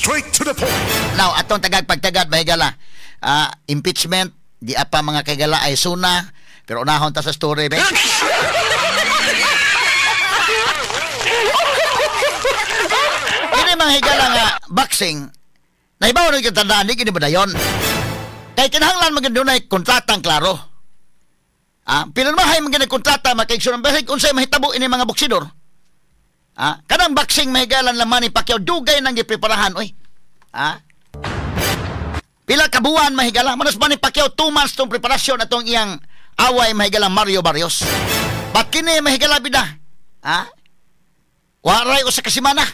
Straight to the point. Now, atong tagag pagtagad mahigala. Impeachment di apa mga kagala ay suna, pero unahon ta sa story be. Kini mga higala nga boxing, naibaw na yung tandaan, di kini ba dayon? Kay kinahanglan man gyud dunay kontratang klaro. Pinirmahay man gyud kontrata makaigsoon basig unsay mahitabo ini mga boksidor. Kanang boxing mahigalan lang Manny Pacquiao dugay nang gipreparahan oy. Pila ka buwan mahigala manas Manny Pacquiao 2 months tong preparasyon atong iyang away mahigala Mario Barrios. But kini mahigala bida. Waray usa ka semana.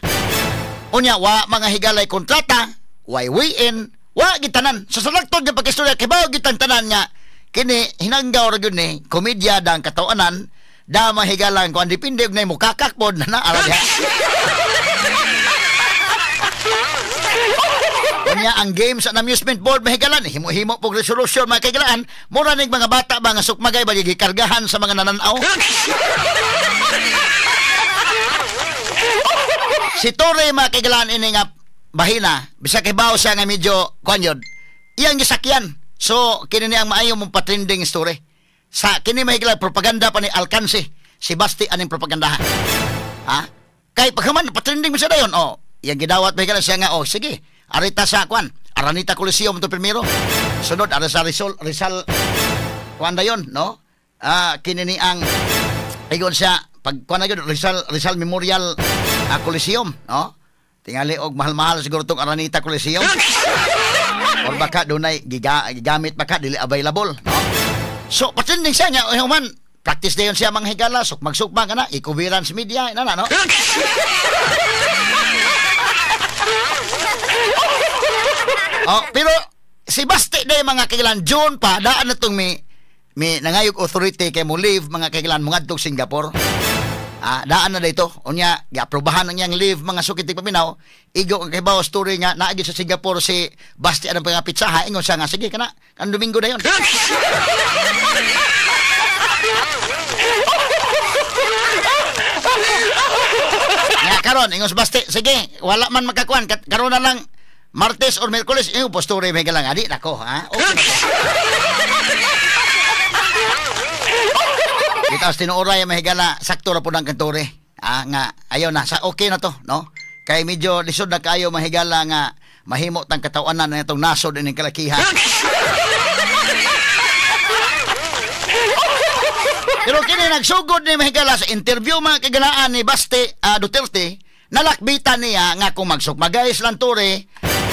Unya wa mga higalay kontrata, way weigh-in, wa gitanan. Sa salagtod nga pagkistorya kay bawo gitang tanan nga kini hinanggaw ra gyud ni komedya dang katawanan da mahigalan kuan depende og nay mukakak pod na ara diha. Unya ang Games and Amusement Board mahigalan himo-himo pog resolution mga kaigalaan mura ning mga bata ba nga sukmagay ba gikargahan sa mga nananaw. Si Torre mga kaigalaan ini nga bahina bisag hibaw siya nga medyo kuan yun iyang gisakyan. So kini ni ang maayo mong patrending story. Sa kini mahigala propaganda pa ni Alcance si Basti aning propagandahan. Kay pagkaman patrending mo siya dayon oh iyang gidawat mahigala siya nga oh sige arita sa kuan Aranita Coliseum to primero. Sunod ara sa Rizal Rizal kuan dayon no. Kini ni ang ingon siya pag kuan na gyud Rizal Rizal Memorial Coliseum no. Tingali og mahal-mahal siguro tong Aranita Coliseum. Or baka dunay gigamit baka dili available no. So patrending siya nga human practice dayon siya mga higala magsukma kana ikubiran sa media ina na no. Oh, pero si Basti day mga kailan June pa daan na tong mi nangayog authority kay mo leave mga kailan mo ngadtog Singapore. Daan na dito. Unya giaprobahan ang iyang leave mga sukit paminaw. Igo ang kahibaw story nga naagi sa Singapore si Basti anang pangapitsaha ingon siya nga sige kana kan Domingo dayon. Nga karon ingon si Basti sige wala man makakuan karon na lang Martes or Miyerkules ingon po story may galang adi nako ha. Okay na ko. Itaas tinuoray mahigala sakto ra po ng kantore. Nga ayaw na sa okay na to no. Kay medyo lisod na kaayo mahigala nga mahimo tang katawanan na itong nasod ining kalakihan. Pero kini nagsugod ni mahigala sa interview mga kagalaan ni Basti Duterte, nalakbitan niya nga kung magsukmagay silang Torre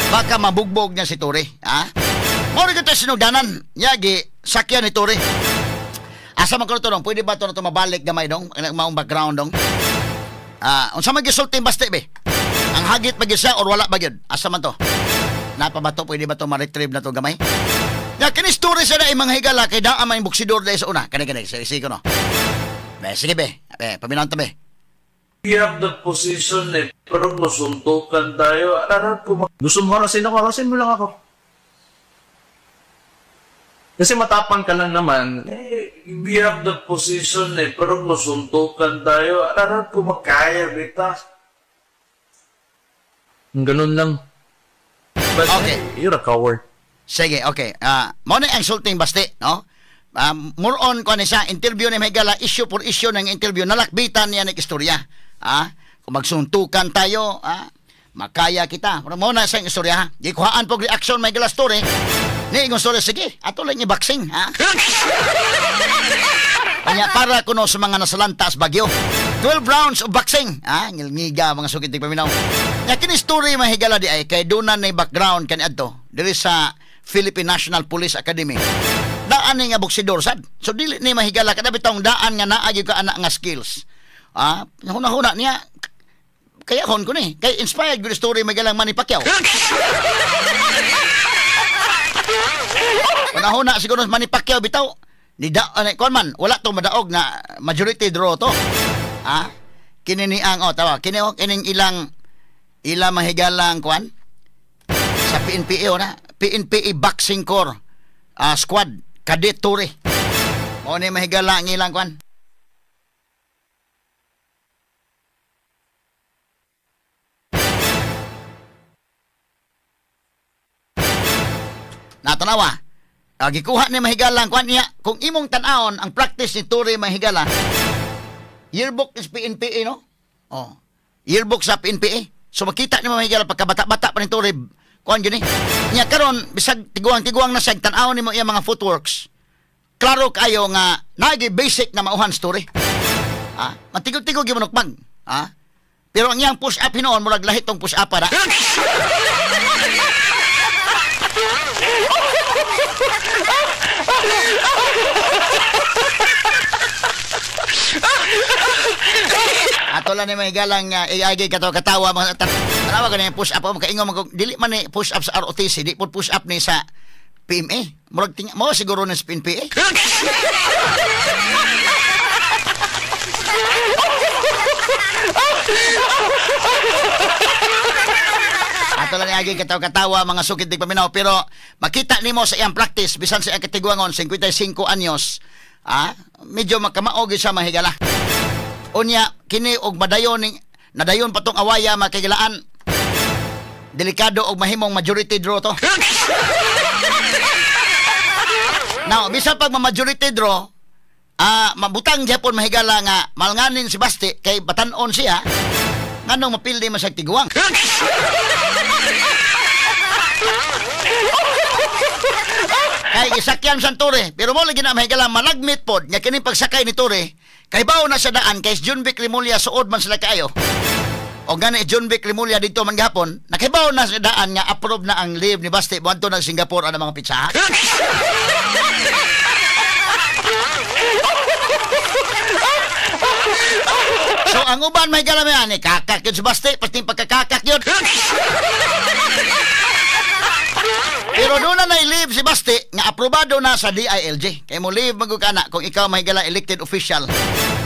baka mabugbog niya si Torre. Mao ra gyud sinugdanan yagi sakyan ni Torre. Asa man ko dong? Pwede ba ito na ito mabalik gamay dong? Maong background dong? Unsa man gisulti Basti be? Ang hagit ba gyud siya or wala ba gyud? Asa man to? Napa ba to? Pwede ba to ma-retrieve na to gamay? Ya kini story sa dai mga higala kay daa may boksidor dai sa una. Kani kani sige ko no. Be sige be. Be paminaw ta be. We have the position eh, pero masuntukan tayo. Alam ko gusto mo harasin ako, harasin mo lang ako. Kasi matapang ka lang naman. Eh, we have the position eh, pero masuntukan tayo. Alam ko makaya, bita. Ganun lang. But okay. You're a coward. Sige, okay. Mo na ang sulting Basti, no? More on ko siya, interview ni Mahigala, issue for issue ng interview, nalakbitan niya ng istorya. Kung magsuntukan tayo, makaya kita. Pero mo na siyang istorya, ha? Gikuhaan po reaction Mahigala story. Ni ingon story, sige, ato lang i-boxing, ha? Kanya para kuno sa mga nasalanta sa Bagyo. 12 rounds of boxing, ha? Ngilngiga mga sukit di paminaw. Nya kini story Mahigala di ay kay doon na background kani adto diri sa Philippine National Police Academy. Daan ni nga boksidor sad. So dili ni mahigala kada bitong daan nga naa gyud ka ana nga skills. Huna-huna niya kaya hon ko ni kay inspired gyud story Mahigala Manny Pacquiao. Huna-huna siguro Manny Pacquiao bitaw ni da kuan man wala to madaog na majority draw to. Kini ni ang oh tawa kini oh kining ilang ila mahigalang kuan sa PNPA o na PNPA Boxing Corps Squad Cadet Torre. Mao ni mahigala ang ilang kuan. Natanawa. Gikuha ni mahigala ang kuan niya. Kung imong tan-awon ang practice ni Torre mahigala, yearbook is PNPA, no? Oh. Yearbook sa PNPA. So makita ni mahigala pagkabata-bata pa ni Torre, kuan gyud ni. Nya karon bisag tiguang-tiguang na siya, tan-awon nimo iya mga footworks. Klaro kayo nga naagi basic na mauhan story. Ah, matigog-tigog gyud manukmag. Ah. Pero ang iyang push up hinuon murag lahi tong push up para. Ato lang ni may galang iagi katawa mga tanawa ka na yung push up makaingon man kung dili man ni push up sa ROTC, di po push up ni sa PMA. Murag ting mo siguro ni sa PNPA. Ato lang ni agi katawa mga sukid di paminaw, pero makita nimo sa iyang practice bisan sa iyang katiguangon 55 anyos, medyo makamaog siya mahigala. Unya kini og madayon ning nadayon pa tong awaya makigilaan, delikado og mahimong majority draw to. Now, bisan pag ma-majority draw, mabutang gyapon mahigala nga malnganin si Basti kay batan-on siya nganong mapildi man siya tiguang. Kay isakyan sa Torre, pero mo lagi na mahigala malagmit pod nga kining pagsakay ni Torre kay bawo na sa daan kay John Vic Remulla suod man sila kaayo. O gani John Vic Remulla dito man gihapon, nakibaw na sa daan nga approve na ang leave ni Basti moadto ng Singapore ang mga pizza. So ang uban may galami ani kakak yun si Basti, pati pagkakakak yun. Pero doon na na-leave si Basti nga aprobado na sa DILG. Kaya mo leave magug ka na kung ikaw mahigala elected official.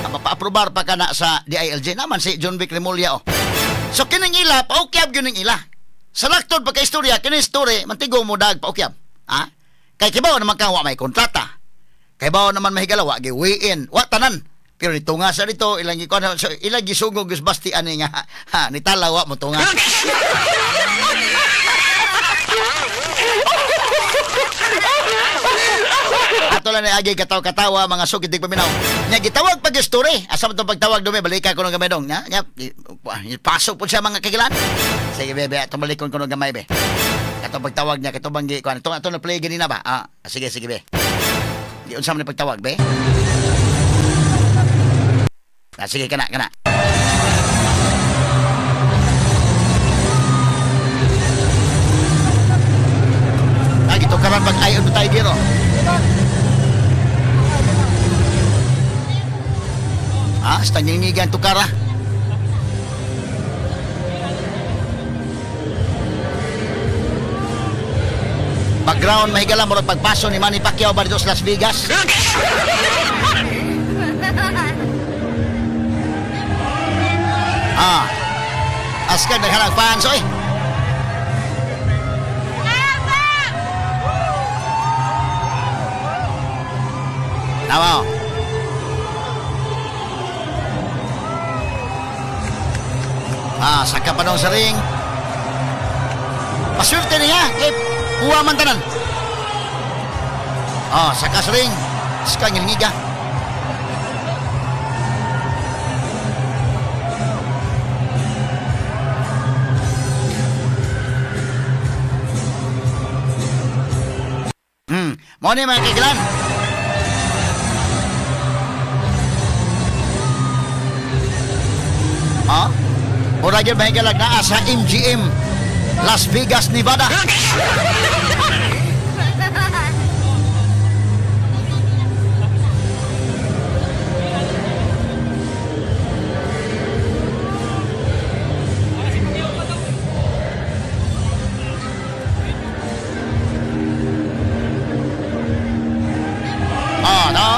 Mapa-aprobar pa ka na sa DILG. Naman si John Vic Remulla. Oh. So kining ila, paukyab yun ang ila. Sa laktod pagka-istorya, kining story, mantigo mo dag paukyab. Ha? Kay kibaw naman ka, wa may kontrata. Kay baw naman mahigala, wa giwiin, wa tanan. Pero nitunga sa dito, ilang so, ilang gisugog yung Basti ani nga, ha, nitala wa mo tunga. Ato lang ni agi katawa-katawa mga sukid di paminaw. Nya gitawag pag story. Asa man tong pagtawag dumi balika ko ng gamay dong. Nya, pasok po siya mga kagilan. Sige bebe, atong balikon ko ng gamay be. Katong pagtawag niya katong banggi kuan. Ato ato na play ganina ba? Ah, sige sige be. Di unsa man ni pagtawag be? Ah, sige kana kana. Ah, gitukaran pag ayon tayo diro. Ah, stangingigan tukara. Background mahigala murag pagpaso ni Manny Pacquiao ba dito sa Las Vegas. Ah. Askar naghalang fans oy. Tama. Ah, saka pa dong sa ring. Paswerte niya kay kuha man tanan. Ah, saka sa ring. Saka ngilngiga. Mo ni mga kiglan. Ah? Mura yun mahigalag naa sa MGM Las Vegas, Nevada. Oh, no?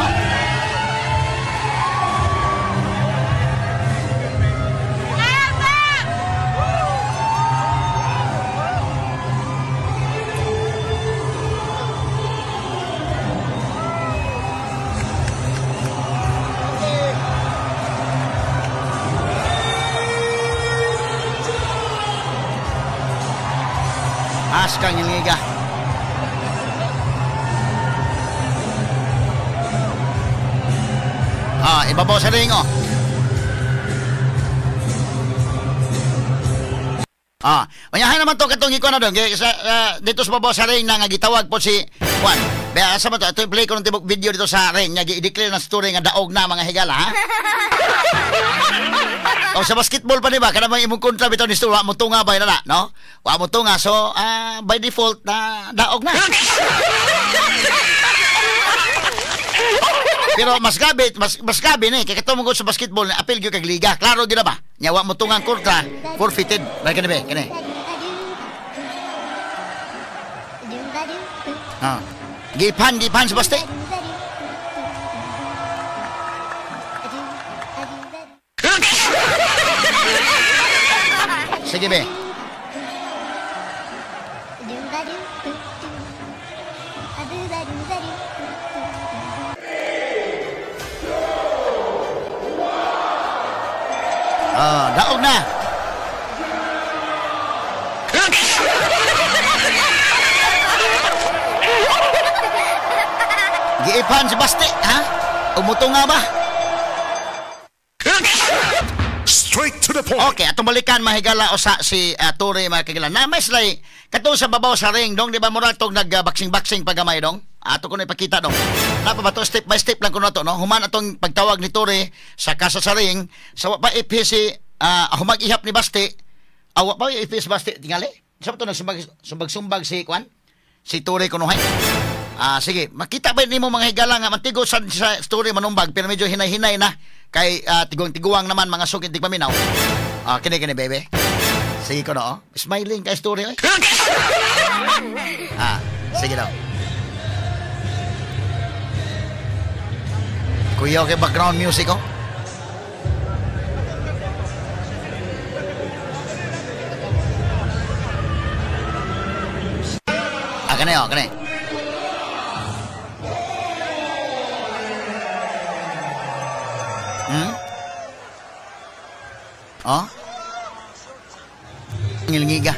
Askang iliga. Ibabaw sa ring, oh. Unya naman to katong iko na dong sa, dito sa babaw sa ring na nga gitawag po si Juan. Be asa man to? Ito play ko ng tibok video dito sa ring nga gi-declare na story nga daog na mga higala, ha? O sa basketball pa, di ba? Kada bang imong kontra bitaw ni story, wa mo tunga ba na, no? Wa mo tunga, so by default na daog na. Pero mas gabi, mas gabi ni kay katong sa basketball na apil gyud kag liga. Klaro gyud na ba? Nya wa mo tungang kontra, forfeited. Right kani be, kani. Gipan sa basti. Sige be. Daog na. Giipan si Basti, ha? Umuto nga ba? Straight to the point. Okay, atong balikan mahigala usa si Torre mga kagila. Na may sila'y katong sa babaw sa ring dong, di ba mura tong nag-boxing-boxing pagamay dong? Ato ko na ipakita dong. Napa ba to? Step by step lang ko na to, no? Human atong pagtawag ni Torre sa kasa sa ring, sa wa pa ipi si humag-ihap ni Basti. Awa pa ipi si Basti tingali. Sa pa to nagsumbag-sumbag si Kwan? Si Torre kunuhay. Sige, makita ba nimo mga higala nga mantigo sa story manumbag pero medyo hinay-hinay na kay tiguang-tiguang naman mga sukit di paminaw. Kini kini bebe. Sige ko no. Oh. Smiling kay story oy. Sige daw. Kuya, okay background music oh. Kani oh, kani. Oh? Ngilngiga.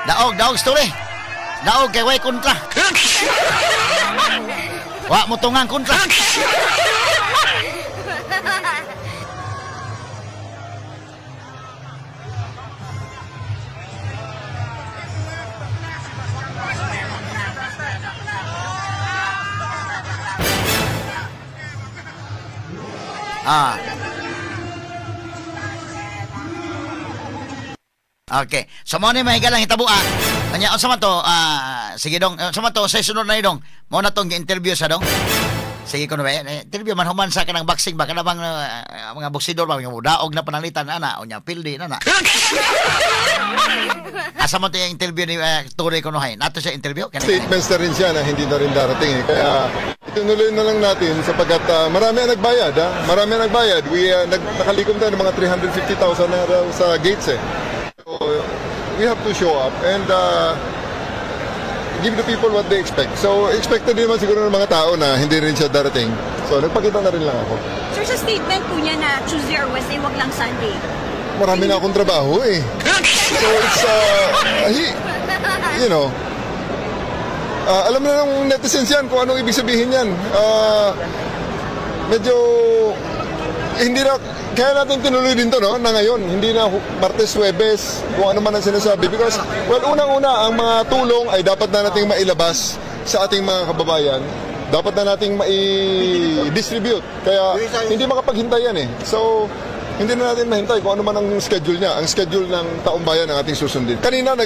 Daog, daog story. Daog kay way kontra. Wa mo tungang kontra. Okay. So mo ni mahigalang hitabuan. Anya unsa man to? Sige dong, unsa man to sa sunod na dong. Mo na tong gi-interview sa dong. Sige kuno ba? Interview man human sa kanang boxing ba kana bang mga boksidor ba mga daog na pananglitan ana unya pildi na na. Asa man to yung interview ni Torre kunohay? Nato siya interview? Statements na rin siya na hindi na rin darating eh. Kaya itinuloy na lang natin sapagkat marami ang nagbayad, ha? Marami ang nagbayad. We nakalikom tayo ng mga 350,000 na raw sa gates eh. So, we have to show up and give the people what they expect. So, expected din naman siguro ng mga tao na hindi rin siya darating. So, nagpakita na rin lang ako. Sir, sa statement po niya na Tuesday or Wednesday, wag lang Sunday. Marami na akong trabaho eh. So, it's, you know, alam na ng netizens yan kung anong ibig sabihin yan. Medyo, hindi na, kaya natin tinuloy din to, no, na ngayon, hindi na Martes, Huwebes, kung ano man ang sinasabi. Because, well, unang-una, ang mga tulong ay dapat na nating mailabas sa ating mga kababayan. Dapat na nating mai-distribute. Kaya, hindi makapaghintay yan eh. So, hindi na natin mahintay kung ano man ang schedule niya. Ang schedule ng taong bayan ang ating susundin. Kanina,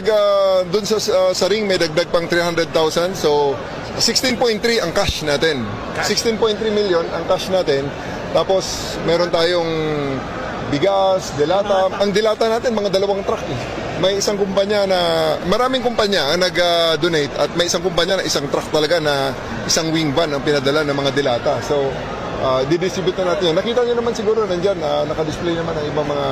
doon sa ring, may dagdag pang 300,000. So, 16.3 ang cash natin. 16.3 million ang cash natin. Tapos meron tayong bigas, delata. Ang delata natin, mga 2 truck eh. May isang kumpanya na, maraming kumpanya ang nag-donate at may isang kumpanya na isang truck talaga na isang wing van ang pinadala ng mga delata. So, didistribute na natin yun. Nakita nyo naman siguro nandyan, naka-display naman ang ibang mga...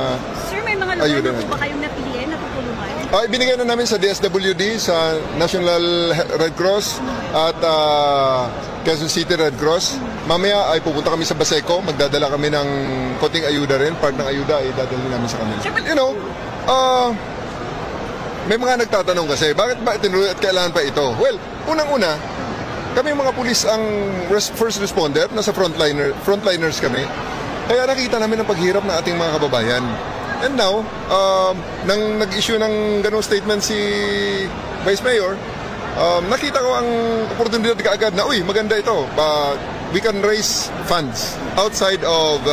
Sir, may mga lugar na po ba kayong napiliin na tutulungan? Ibinigay na namin sa DSWD, sa National Red Cross at Quezon City Red Cross. Mamaya ay pupunta kami sa Baseco, magdadala kami ng konting ayuda rin. Part ng ayuda ay dadalhin namin sa kanila. You know, may mga nagtatanong kasi, bakit ba tinuloy at kailangan pa ito? Well, unang-una, kami mga pulis ang first responder, nasa frontliners kami. Kaya nakita namin ang paghirap ng ating mga kababayan. And now, nang nag-issue ng ganong statement si Vice Mayor, nakita ko ang oportunidad kaagad na, uy, maganda ito. We can raise funds outside of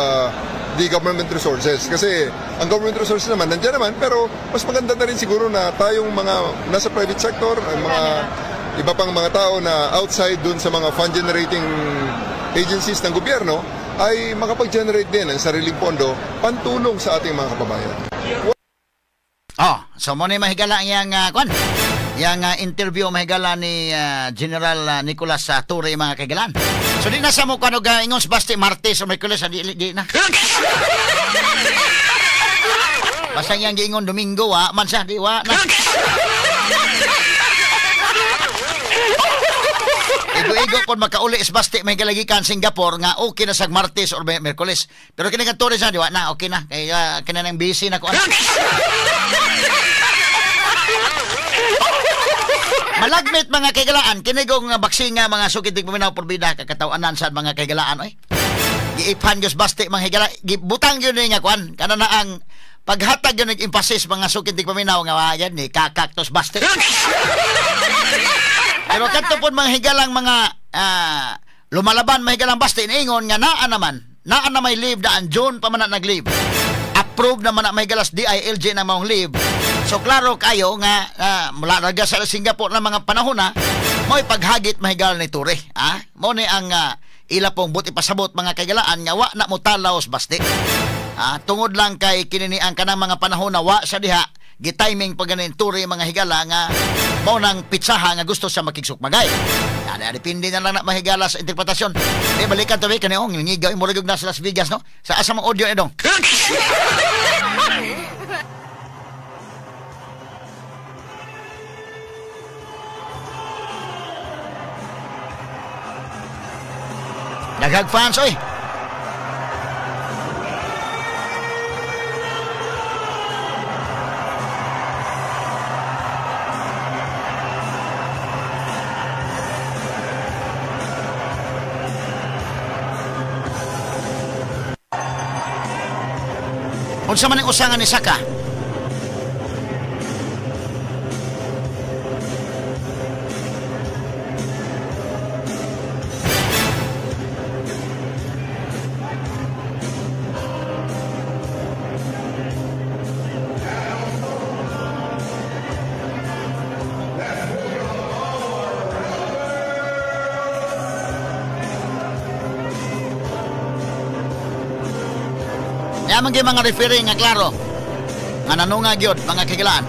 the government resources. Kasi ang government resources naman, nandiyan naman, pero mas maganda na rin siguro na tayong mga nasa private sector, ang mga iba pang mga tao na outside dun sa mga fund-generating agencies ng gobyerno, ay makapag-generate din ng sariling pondo pantulong sa ating mga kababayan. Oh, so mo ni mahigala yang kwan. Yang interview mahigala ni General Nicolas Torre mga kaigalan. So di na sa mo kano ingon sa Basti Martes o Miyerkules, di na. Basta yang giingon Domingo wa man siya di wa na. Igo-igo pon makauli is Basti may galagikan Singapore nga okay na sa Martes or Miyerkules. Pero kini kan Torres na di wa na okay na kay kini nang busy na ko. Malagmit mga kaigalaan kinigong baksin nga mga sukid dig paminaw porbida kakatawanan sad mga kaigalaan oy. Giiphan gyud Basti mga higala gibutang gyud ni nga kuan kana na ang paghatag gyud nig emphasis mga sukid dig paminaw nga yan ni kakaktos Basti. Pero kadto pod mga higalang mga lumalaban mga higalang Basti niingon nga naa naman naa na may leave daan June pa man na nag-leave. Approve naman na may galas DILG na maong leave. So klaro kayo nga mula raga sa Singapore na mga panahon na mo'y paghagit mahigal ni Torre. Ah, mo ni ang ila pong buti pasabot mga kaigalaan nga wa na mo talaos Basti. Ah, tungod lang kay kinini ang kanang mga panahon na wa sa diha gitiming pag ganin Torre mga higala nga mao nang pitsaha nga gusto siya makigsukmagay. Ana depende na lang na mahigala sa interpretasyon. Di balikan to be kani ong ngigaw mo na sa Las Vegas no. Sa asa mang audio ni dong. Daghang fans oy. Unsa man ang usangan ni Saka? Yaman gyud mga referee nga klaro nga nanunga gyud mga kigilaan.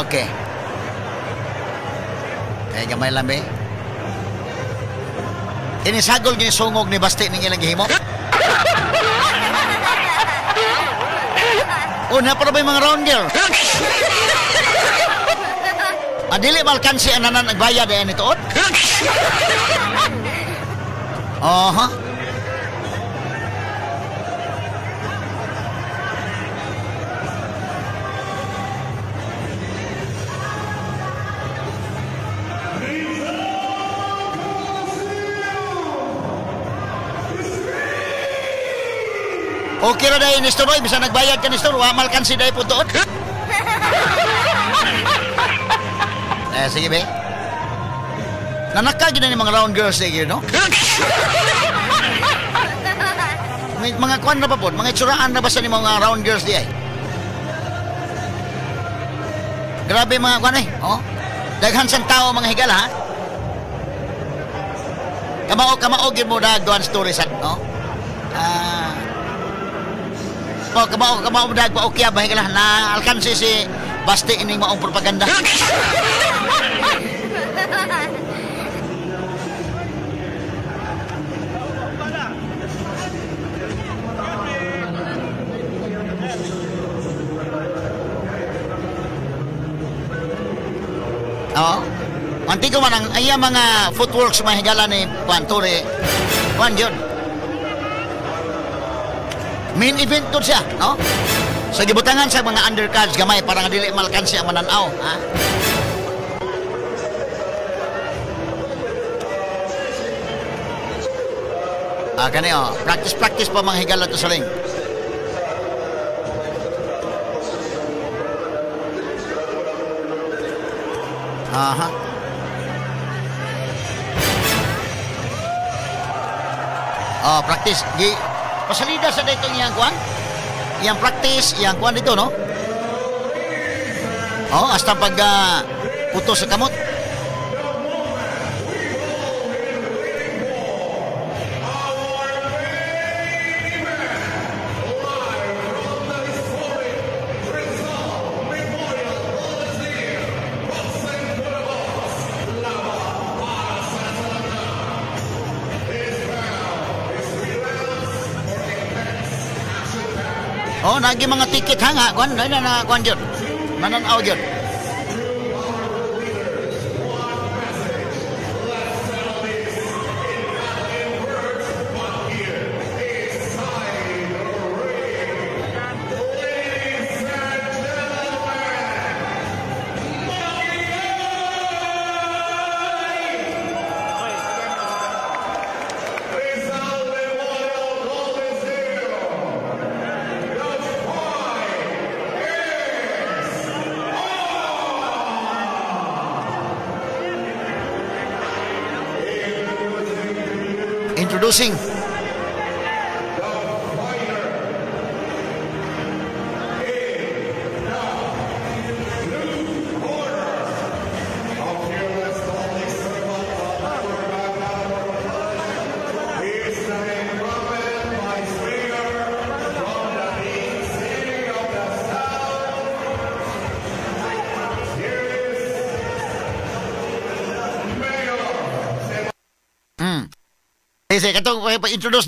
Okay. Kaya gamay lang be. Inisagol ginisungog ni Basti ning ilang gihimo. Una pa ba yung mga round girl? Adili malkansi ang nanan nagbayad ay nituot? Oho. Okay ra dahil Nestor, oy, bisa nagbayad ka Nestor, wa malkansi dahil po tuot. Eh, sige be. Nanaka gina ni mga round girls sige, no? Mga kuan na ba po? Mga itsuraan na ba sa ni mga round girls di ay? Grabe mga kuan eh. Oh. Daghan sang tao mga higala ha. Kamao gyud mo dag duan story sad, no? Kamao mo dag pa okay ba higala na alkansi si Basti ining maong propaganda. Oo. Anti ko man ang iya mga footworks mga higala ni Juan Torre. Juan yun. Main event to siya, no? Sa gibutangan sa mga undercards gamay para nga dili malkansi ang mananaw, ha? Ah, kani oh, practice pa mga higala to sa ring. Aha. Oh, practice. Gi pasalida sa dito iyang kuan. Iyang practice, iyang kuan dito, no? Oh, hasta pag puto sa kamot. Oh, nagi mga ticket ha nga, kuan na na kuan jud. Mananaw jud. Introducing Kasi katong introduce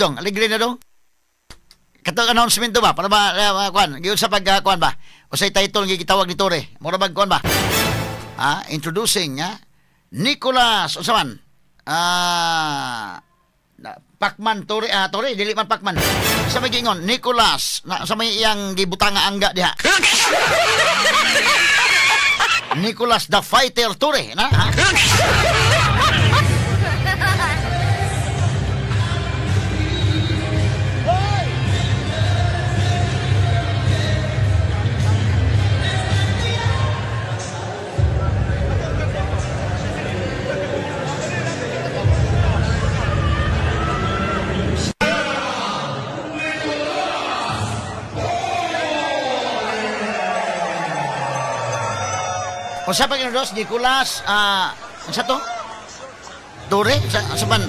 dong. Aligre na dong. Katong announcement do ba para ba kuan, giun sa pag kuan ba? Usay title nga gitawag ni Torre. Mura bag kuan ba? Ah, introducing ha Nicolas unsa man? Pacman Torre, Torre dili man Pacman. Sa may giingon Nicolas na sa may iyang gibutang nga angga diha. Nicolas the Fighter Torre na ha? Unsa pa ginudos Nicolas unsa to? Torre sa pan.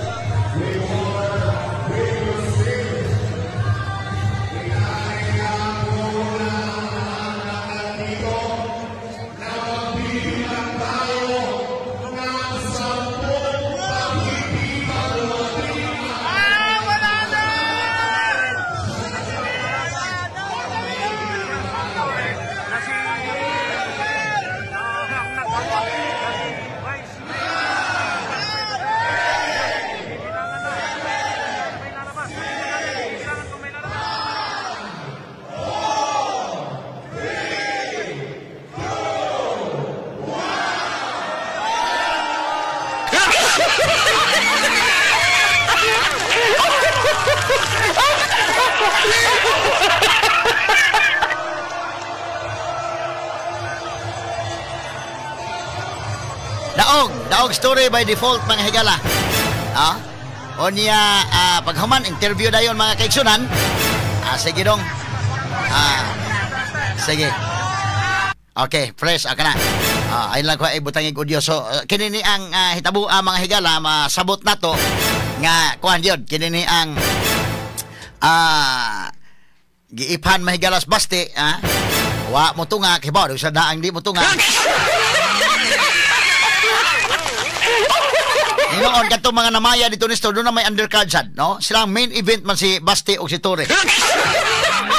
Daog, daog story by default mga higala. Ha? Unya paghuman interview dayon mga kaigsunan. Sige dong. Sige. Okay, fresh ka na. Ayun lang ko ay butang audio. So kini ni ang hitabo mga higala masabot nato nga kuan gyud kini ni ang giiphan mahigalas Basti wa mo tunga kibaw sa daang di mo tunga. Noon kadto mga namaya dito ni doon na may undercard sad, no? Sila ang main event man si Basti og si Torre.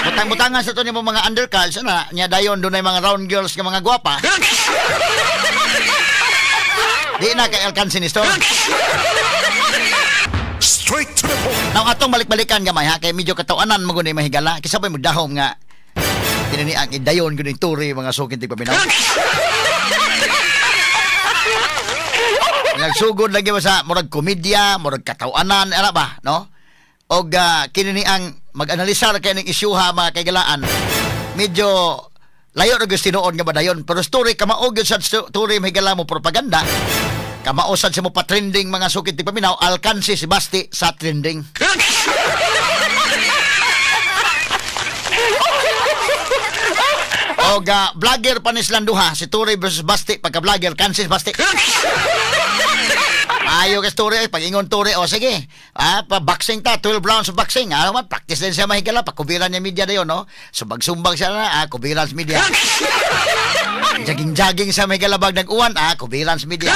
Butang-butangan sa to nimo mga undercards ana nya dayon doon ay mga round girls nga mga gwapa. Di na kay alkansi ni Store. Straight to the point. Now atong balik-balikan gamay ha kay medyo katawanan mo gud mahigala kaysa pa magdahom nga tinani ang idayon gud ni Torre mga sukin tigpaminaw. Nagsugod lagi ba sa murag komedya, murag katawanan, ana ba, no? Og kini ni ang mag-analisar kay ning isyuha mga kaigalaan. Medyo layo ra gyud tinuod nga badayon, pero story kamao gyud sa story mahigala mo propaganda. Kamao sad sa mo pa-trending mga sukit tigpaminaw, alkansi si Basti sa trending. Og vlogger pa ni silang duha, si Torre versus Basti, pagka-vlogger kansi si Basti. Ayo ka story, pag-ingon Torre, o sige, pa-boxing ta, 12 rounds of boxing. Man, practice din siya mahigala, pakubiran niya media na yun, no? Sumbag-sumbag siya na, kubiran sa media. Jogging-jogging siya mahigala bag nag-uwan, kubiran sa media.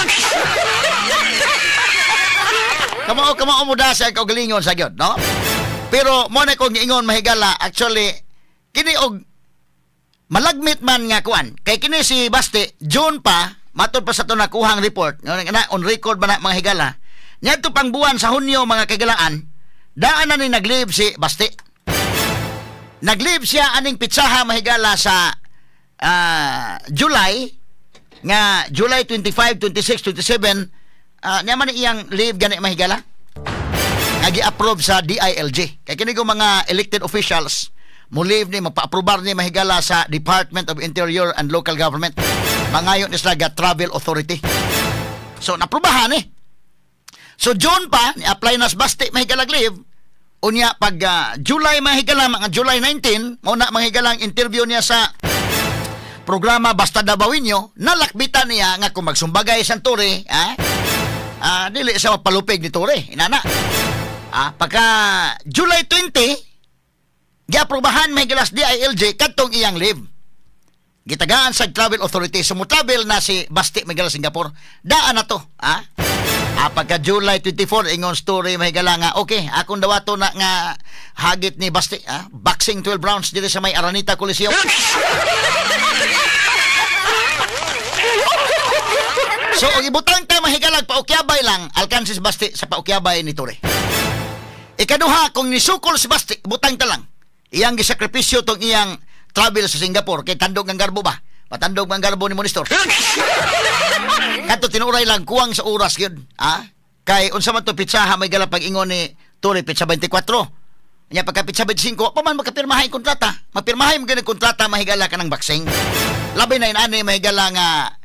Kamao mo da siya kaugalingon sa gyud, no? Pero mo na kong giingon mahigala, actually, kini og malagmit man nga kuan. Kay kini si Basti, June pa, matod pa sa ito nakuhang report, na, on record ba na mga higala, niadto pang buwan sa Hunyo mga kagalaan, daan na ni nag-leave si Basti. Nag-leave siya aning pitsaha mahigala sa July, nga July 25, 26, 27, niya man iyang leave gani mahigala, nga gi-approve sa DILG. Kaya kini mga elected officials, mo leave ni, magpa-aprobar ni mahigala sa Department of Interior and Local Government. Mangayon ni sila Travel Authority. So, naprobahan eh. So, June pa, ni-apply na sa Basti mahigalag leave. Unya, pag July mahigala, mga July 19, mauna mahigala ang interview niya sa programa Basta Dabawinyo, nalakbitan niya nga kung magsumbagay sa Torre, dili siya mapalupig ni Torre. Inana. Pagka July 20, giaprobahan mahigalas DILG kadtong iyang leave. Gitagaan sa Travel Authority. Sumutravel na si Basti mahigala Singapore. Daan na to. Pagka July 24, ingon story mahigala nga, okay, akong dawato na nga hagit ni Basti. Boxing 12 rounds dito sa may Araneta Coliseum. So, og ibutang ta mahigalag, paukyabay lang, alkansis Basti sa paukyabay ni Torre. Ikaduha, kung nisukol si Basti, butang ta lang. Iyang gisakripisyo tong iyang travel sa Singapore kay tandog ang garbo ba? Matandog ang garbo ni Monistor. Kadto tinuray lang kuwang sa oras gyud, Kay unsa man to pitsaha may gala pag-ingon ni Torre pitsa 24. Nya pagka pitsa 25 pa man makapirmahay kontrata. Mapirmahay mo gyud kontrata mahigala ka ng boxing. Labi na inani mahigala nga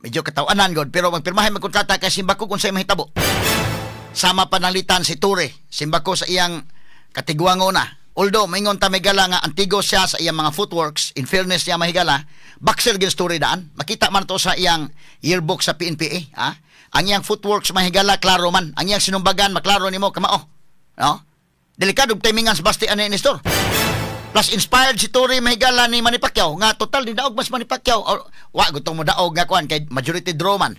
medyo katawanan gud pero magpirmahay mag kontrata kay simbako kung unsay mahitabo. Sama panalitan si Torre, simbako sa iyang katigwangon na. Although, maingon ta mahigala nga antigo siya sa iyang mga footworks, in fairness niya mahigala, boxer gyud story daan. Makita man to sa iyang yearbook sa PNPA. Ang iyang footworks mahigala, klaro man. Ang iyang sinumbagan, maklaro nimo kamao. No? Delikado timingan sa Basti ani ni store. Plus, inspired si Torre mahigala ni Manny Pacquiao, nga total, di daog mas Manny Pacquiao. Or, wa, gutong mo daog nga kuan, kay majority draw man.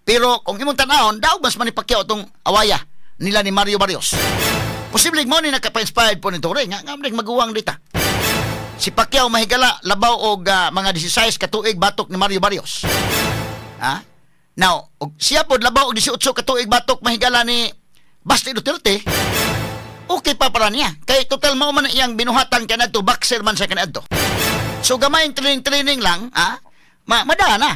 Pero, kung imong tanahon, daog mas Manny Pacquiao itong awaya nila ni Mario Barrios. Posible mo ni nakapa-inspired po ni Torre. Nga, nga maguwang dita. Si Pacquiao mahigala, labaw og mga 16 katuig batok ni Mario Barrios. Now, og, siya po labaw og 18 katuig batok mahigala ni Basti Duterte. Okay pa para niya. Kay total mao man iyang binuhatan kanadto, boxer man siya kanadto. So gamay training lang, madana na,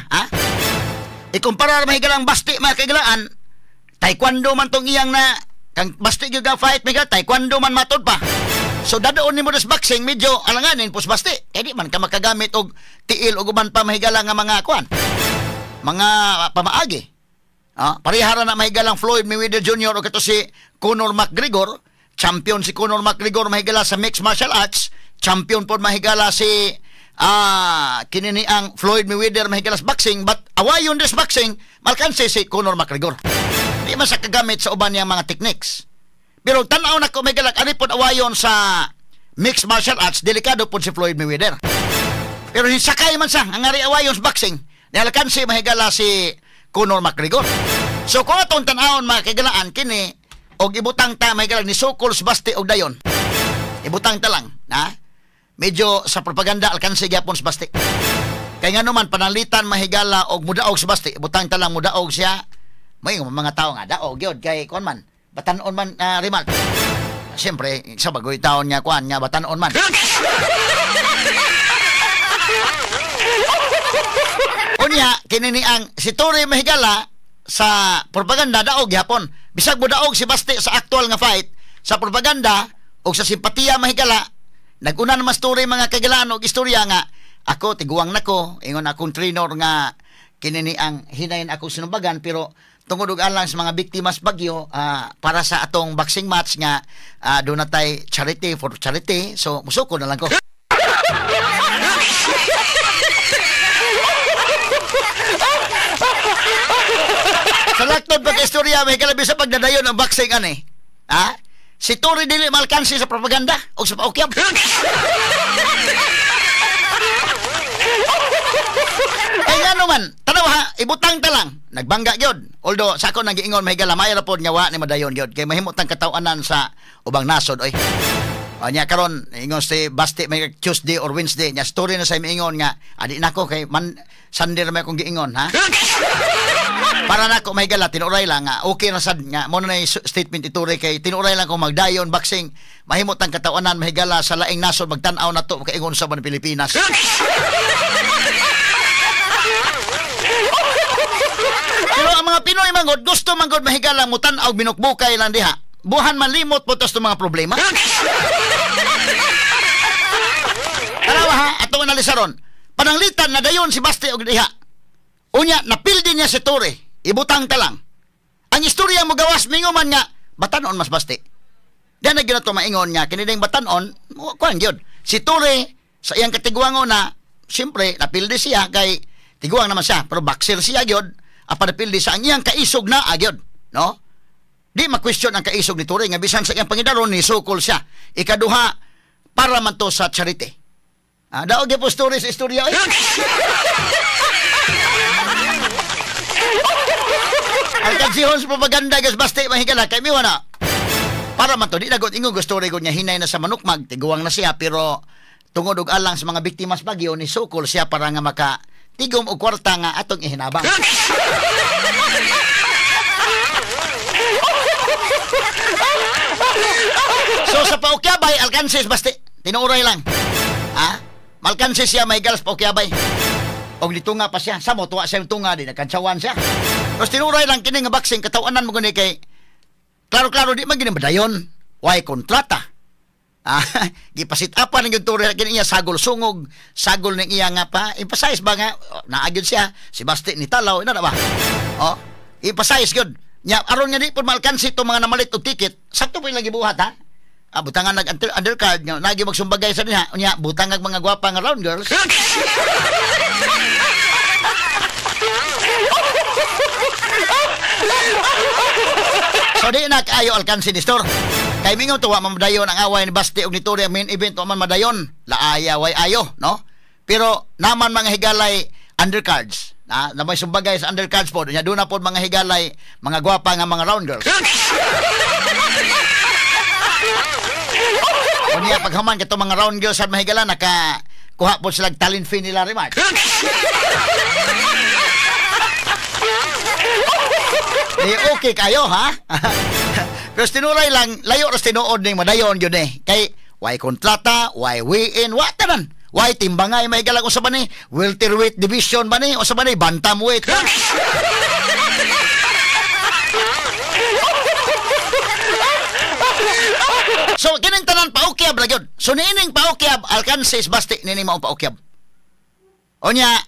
Ikumpara mahigala ang Basti mga kaigalaan, taekwondo man tong iyang na kang Basti gyud ga fight mega taekwondo man matod pa. So dadoon nimo sa boxing medyo alanganin pos Basti. Kay di man ka makagamit og tiil og uban pa mahigala nga mga kuan. Mga pamaagi. Ah, parehara na mahigalang Floyd Mayweather Jr. o kato si Conor McGregor. Champion si Conor McGregor mahigala sa mixed martial arts. Champion pod mahigala si kini ni ang Floyd Mayweather mahigala sa boxing, but awayon des boxing malkanse si Conor McGregor. Di man sa kagamit sa uban niyang mga techniques. Pero tan-aw na ko mahigala ani pod awayon sa mixed martial arts, delikado pod si Floyd Mayweather. Pero sakay man sa ang ari awayon sa boxing, nialkanse mahigala si Conor McGregor. So kung atong tan-awon mga kaigalaan kini og ibutang ta mahigala ni sukol si Basti og dayon. Ibutang ta lang, na? Medyo sa propaganda alkanse gyapon si Basti. Kay ngano man panalitan mahigala og mudaog si Basti, ibutang ta lang mudaog siya. May mga tao nga daog gyud kay kuan man, batan-on man remark. Siyempre, sa bagoy taon nga kuan nga batan-on man. Unya kini ni ang si Torre mahigala sa propaganda daog gyapon. Bisag modaog si Basti sa aktual nga fight, sa propaganda og sa simpatiya mahigala, naguna naman story mga kagalaan og istorya nga ako tiguang nako, ingon akong trainer nga kini ni ang hinayin akong sinumbagan, pero tungod og alang sa mga biktimas bagyo para sa atong boxing match nga doon na tay charity for charity, so musuko na lang ko. Sa laktod pag-istorya, may kalabi sa pagdadayon ang boxing ani. Ha? Si Torre dili malkansi sa propaganda o sa paukyab. Ay nga naman, tanaw ha, ibutang ta lang. Nagbangga gyud. Although sa ako nang giingon mahigala, maayo ra pod nga wa ni madayon gyud kay mahimutang kataw-anan sa ubang nasod oy. O nya karon ingon si Basti may Tuesday or Wednesday nya story na sa miingon nga adi nako kay man Sunday ra may akong giingon ha. Para nako mahigala tinuray lang nga okay na sad nga mo na statement ituloy kay tinuray lang kung magdayon boxing mahimutang kataw-anan mahigala sa laing nasod magtan-aw na to kaingon sa ban Pilipinas. Pero ang mga Pinoy mangod gusto mangod mahigala mutan-aw binukbukay lang diha. Buhan malimot po tos mga problema. Tarawa ha, ato analisaron. Pananglitan na dayon si Basti og diha. Unya, napildi niya si Torre. Ibutang ta lang. Ang istorya mo gawas mingo man nga, batanon mas Basti. Diyan na ginato maingon nga, kinining batanon, kuan gyud. Si Torre, sa iyang katiguangon na, siyempre, napildi siya kay tiguang naman siya, pero boxer siya gyud, apa napildi sa ang iyang kaisog na agyod, no? Di ma-question ang kaisog ni Torre nga bisan sa iyang pangidaron ni sukol siya. Ikaduha para man to sa charity. Daog gyud po story sa istorya. Ang kagsihon sa propaganda gas Basti mahigala kay miwa na. Para man to di nagot ingong story ko niya hinay na sa manukmag tiguang na siya pero tungod og alang sa mga biktimas bagyo ni sukol siya para nga maka tigom og kwarta nga atong ihinabang. So sa paukyabay, alkanses Basti. Tinuuray lang. Ha? Malkanses siya may galas paukyabay. Og nitunga pa siya. Samo tuwa siya yung tunga di nagkantsawan siya. Tapos tinuuray lang kini nga boxing katawanan mo gani kay klaro-klaro di man gini madayon. Way kontrata. Ah, gipasit upan ng turi kini iya sagol sungog, sagol ning iya nga pa. Emphasize ba nga naagyod siya si Basti ni Talaw ina na ba? Oh, emphasize gyud. Nya aron nga di pud malkansi to mga namalit og ticket, sakto po ilang gibuhat ha. Ah, butangan nag undercard nga nagi magsumbagay sa diha, unya butang ag mga gwapa nga round girls. So di na kaayo alkansi ni store. Kay mingon to wa man madayon ang away ni Basti og ni Torre ang main event wa man madayon. Laaya way ayo, no? Pero naman mga higalay undercards. Na may sumbagay sa undercards po. Nya doon na po mga higalay, mga gwapa nga mga round girls. Unya paghaman kato mga round girls at mahigala naka kuha po sila talent fee nila remark. Eh, okay kayo ha? Pero tinuray lang, layo ras tinuod ning madayon yun eh. Kay way kontrata, way weigh-in, wa tanan. Way timbangay may galag usa ba ni welterweight division ba ni usa ba ni bantamweight. So kining tanan paukyab ra gyud. So niining paukyab alkanses Basti nining maong paukyab. Unya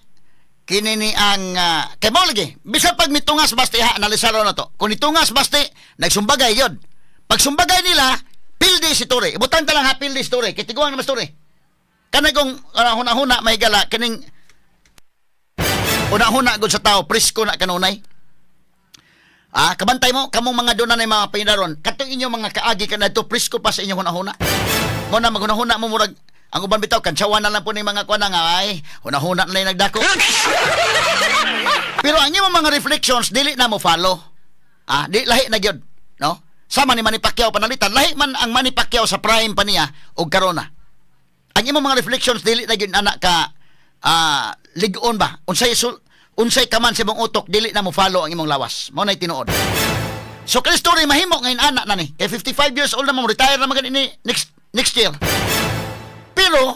Kini ni ang kay mo lagi bisan pag mitungas Basti ha, analisaro na to. Kung nitungas Basti, nagsumbagay yun. Pag sumbagay nila, pildi si Torre. Ibutan ta lang ha, pildi si Torre. Kay tiguang naman si Torre. Kanay kung huna-huna may gala kining una-huna gud sa tao, presko na kanunay. Ah, kabantay mo kamong mga doon na mga pinaron. Katong inyong mga kaagi kanadto, presko pa sa inyong huna-huna. Mo na maghuna-huna mo, murag ang uban bitaw kantsawan na lang po ni mga kuan nga ay huna-huna na lang nagdako. Pero ang imong mga reflections dili na mo follow. Ah, di lahi na gyud, no? Sama ni Manny Pacquiao panalitan, lahi man ang Manny Pacquiao sa prime pa niya og karon na. Ang imong mga reflections dili na gyud anak ka lig-on ba? Unsay kaman sa imong utok, dili na mo follow ang imong lawas. Mao nay tinuod. So kani story mahimo ngayon anak na ni. Kay 55 years old na mo, retire na man ni next next year. Pero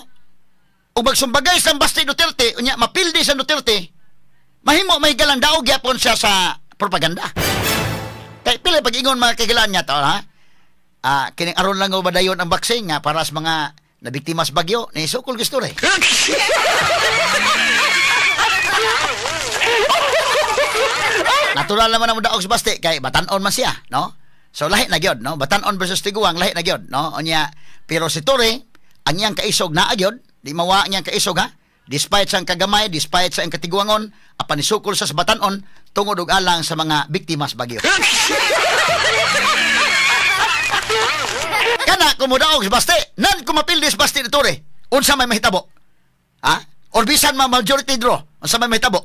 ug magsumbagay sa Basti Duterte, unya mapildi sa Duterte, mahimo may galang daog gyapon siya sa propaganda. Kay pila pag-ingon mga kagilaan niya to, ha? Ah, kining aron lang nga badayon ang vaccine nga para sa mga nabiktima sa bagyo, ni sukol gusto rin. Natural naman ang daog sa Basti kay batan-on man siya, no? So lahi na gyud, no? Batan-on versus Tiguang, lahi na gyud, no? Unya, pero si Torre, ang iyang kaisog naa gyud, di mawa ang iyang kaisog ha. Despite sa kagamay, despite sa iyang katiguangon, apan nisukol sa batan-on tungod og alang sa mga biktima sa bagyo. Kana kumudaog sa Basti, nan kumapildi sa Basti ni Torre, unsa may mahitabo? Ha? Or bisan ma majority draw, unsa may mahitabo?